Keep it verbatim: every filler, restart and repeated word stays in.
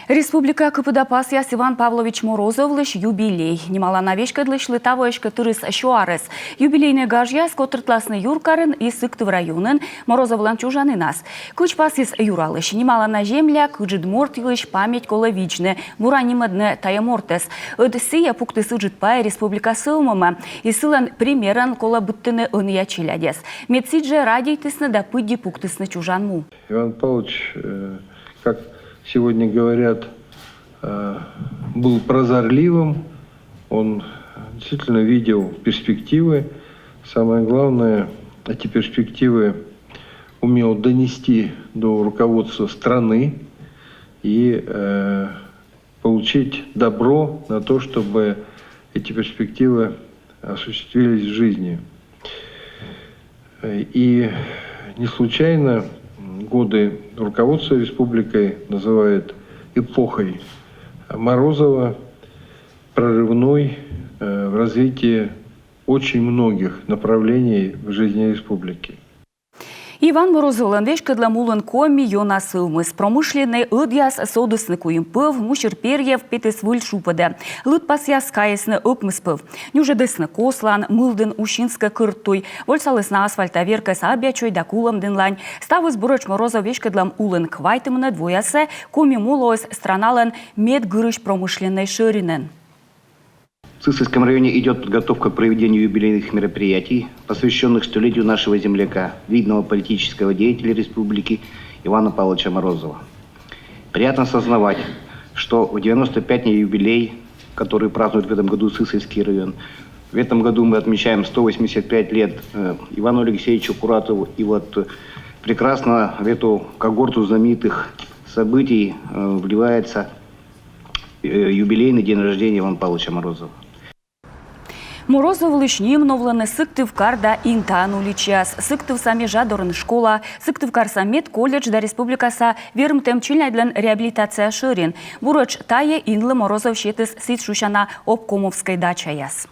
Республика кыпыда пасъяс Иван Павлович Морозовлысь юбилей. Нималана веськӧдлысьлы таво эськӧ тырыс сё арӧс. Юбилейнӧй гажъяс котыртласны юркарын и Сыктыв районын Морозовлӧн чужанінас. Кыдз пасйис юралысь, нималана земляк, ыджыд морт йылысь память колӧ видзны, бура нимӧдны тайӧ мортӧс. Ӧд сійӧ пуктіс ыджыд пайӧ республика сӧвмӧмӧ, и сылӧн примерӧн колӧ быдтыны ӧнія челядьӧс. Мед сідзжӧ радейтісны да пыдди пуктісны чужан му. Иван Павлович, э, как сегодня говорят, э, был прозорливым, он действительно видел перспективы. Самое главное, эти перспективы умел донести до руководства страны и, э, получить добро на то, чтобы эти перспективы осуществились в жизни. И не случайно годы руководства республикой называют эпохой Морозова, прорывной, э, в развитии очень многих направлений в жизни республики. Иван Морозовлӧн веськӧдлӧм улын коми ёна сӧвмис. Промышленнӧй ӧдъяс содісны куим пӧв, мусир перйӧв петіс выль шупӧдӧ. Лыдпасъяс кайисны ӧкмыс пӧв. Нюжӧдісны Кослан, Мылдін, Усинскӧ кӧрт туй. Вольсалісны асфальта веркӧс Абъячой да Кулӧмдінлань. Ставыс бурӧдз Морозов веськӧдлӧм улын. Квайтымынӧд воясӧ Коми му лоис страналӧн медгырысь промышленнӧй шӧринӧн. В Сысольском районе идёт подготовка к проведению юбилейных мероприятий, посвящённых столетию нашего земляка, видного политического деятеля республики Ивана Павловича Морозова. Приятно осознавать, что в девяносто пятый юбилей, который празднует в этом году Сысольский район, в этом году мы отмечаем сто восемьдесят пять лет, э, Ивану Алексеевичу Куратову. И вот, э, прекрасно в эту когорту знаменитых событий, э, вливается э, юбилейный день рождения Ивана Павловича Морозова. Морозовлысь ним новлӧны Сыктывкар да Интаын уличаяс. Сыктывса межа дорын школа, Сыктывкарса медколледж да республикаса вермытӧм челядьлӧн реабилитация шӧрин. Бурӧдз тайӧ инлы Морозов сетіс сідз шусяна обкомовскӧй дачаяс.